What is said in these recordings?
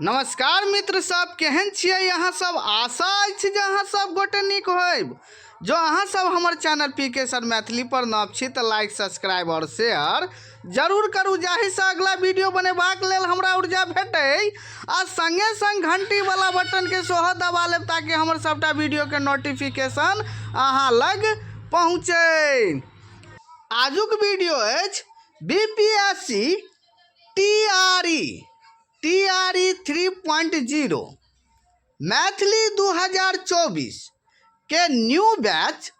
नमस्कार मित्र सब, केहन छियै अहाँ सब? आशा अछि जे अहाँ सब गोटे नीक होयब। जो अहाँ सब हमर चैनल पी के सर मैथिली पर नव छी तऽ लाइक, सब्सक्राइब और शेयर जरूर करू, जाहिसँ अगला वीडियो बनेबाक लेल हमरा ऊर्जा भेटै, आ संगे संग घंटी वाला बटन के सेहो दबा लेब ताकि हमर सबटा वीडियो के नोटिफिकेशन अहाँ लग पहुँचै। आजुक वीडियो अछि B P S C T R E T R E 3.0 Maithili 2024 के न्यू बैच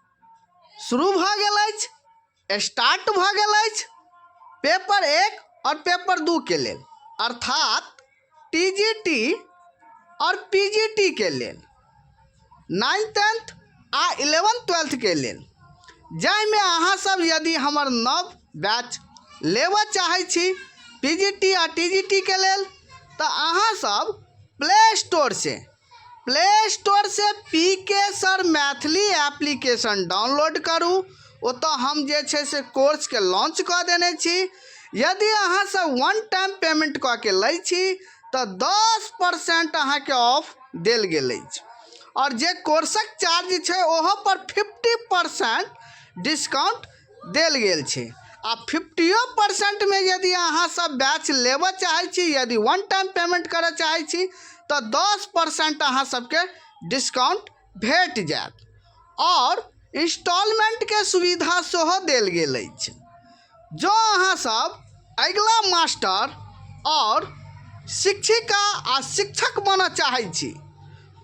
शुरू भऽ गेल अछि, स्टार्ट भऽ गेल अछि पेपर 1 आओर पेपर 2 के लेल, अर्थात टी जी टी आओर पी जी टी के लेल, नाइन्थ टेंथ आ इलेवेंथ ट्वेल्थ के लेल, जाहिमे अहाँ सब यदि हमर नव बैच लेबऽ चाहै छी पी जी टी आ टी जी टी के लेल, तऽ अहाँ सब प्ले स्टोर से पी के सर मैथिली एप्लीकेशन डाउनलोड करू। ओतऽ हम जे छै से कोर्सके लॉन्च कऽ देने छी। यदि अहाँ सब वन टाइम पेमेंट कऽ के लै छी तऽ 10% अहाँके ऑफ देल गेल अछि, आओर जे कोर्सक चार्ज छै ओहो पर 50% डिस्काउंट देल गेल छै। आ 50ओ परसेंटमे यदि अहाँ सब बैच लेबऽ चाहै छी, यदि वन टाइम पेमेंट करऽ चाहै छी, तऽ 10% अहाँ सबके डिस्काउंट भेट जायत, आओर इंस्टॉलमेंटके सुविधा सेहो देल गेल अछि। जँ अहाँ सब अगिला मास्टर आओर शिक्षिका आ शिक्षक बनऽ चाहै छी,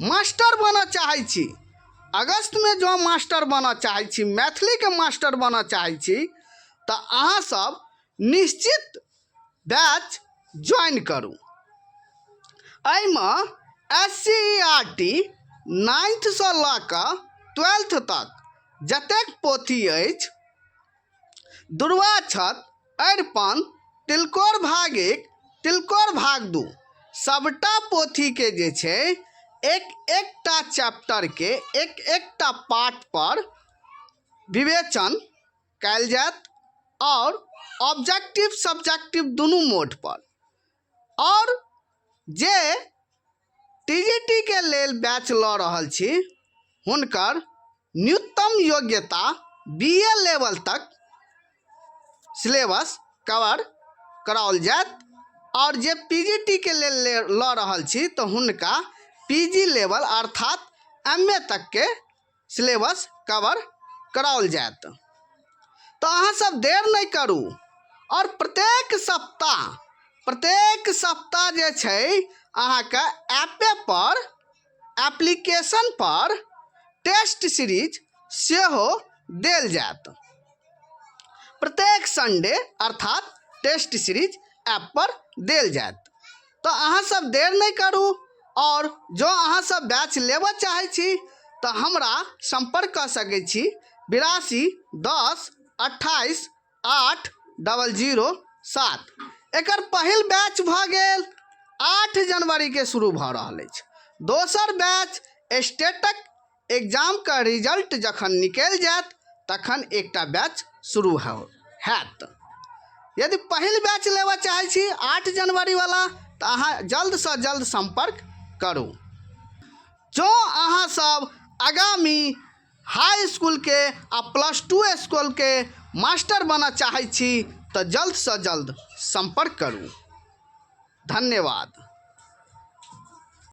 मास्टर बनऽ चाहै छी, अगस्तमे जँ मास्टर बनऽ चाहै छी, मैथिलीके मास्टर बनऽ चाहै छी, तऽ अहाँ सब निश्चित बैच ज्वाइन करू। एहिमे S C E R T नाइन्थसँ लऽ कऽ ट्वेल्थ तक जतेक पोथी अछि, दुर्वाक्षत, अरिपन, तिलकोर भाग 1, तिलकोर भाग 2, सबटा पोथीके जे छै एक एकटा चैप्टरके एक एकटा पार्ट पर विवेचन कयल जायत, आओर ऑब्जेक्टिव सब्जेक्टिव दुनू मोड पर। आओर जे टी जी टी के लेल बैच लऽ रहल छी, हुनकर न्यूनतम योग्यता बी ए लेवल तक सिलेबस कवर कराओल जायत, आओर जे पी जी टी के लेल लऽ रहल छी तऽ हुनका पी जी लेवल, अर्थात एम ए तकके सिलेबस कवर कराओल जायत। तऽ अहाँ सब देर नहि करू, आओर प्रत्येक सप्ताह जे छै अहाँके ऐपे पर, एप्लीकेशन पर टेस्ट सीरीज सेहो देल जायत प्रत्येक संडे, अर्थात टेस्ट सीरीज ऐप पर देल जायत। तऽ अहाँ सब देर नहि करू, आओर जँ अहाँ सब बैच लेबऽ चाहै छी तऽ हमरा सम्पर्क कऽ सकै छी 8210288007। एकर पहिल बैच भऽ गेल, 8 जनवरीके शुरू भऽ रहल अछि। दोसर बैच स्टेटक एग्जामके रिजल्ट जखन निकलि जायत तखन एकटा बैच शुरू हैत। यदि पहिल बैच लेबऽ चाहै छी 8 जनवरीवला, तऽ अहाँ जल्दसँ जल्द सम्पर्क करू। जँ अहाँ सब आगामी हाई इसकुलके आ प्लस टू इसकुलके मास्टर बनऽ चाहै छी तऽ जल्दसँ जल्द सम्पर्क करू। धन्यवाद।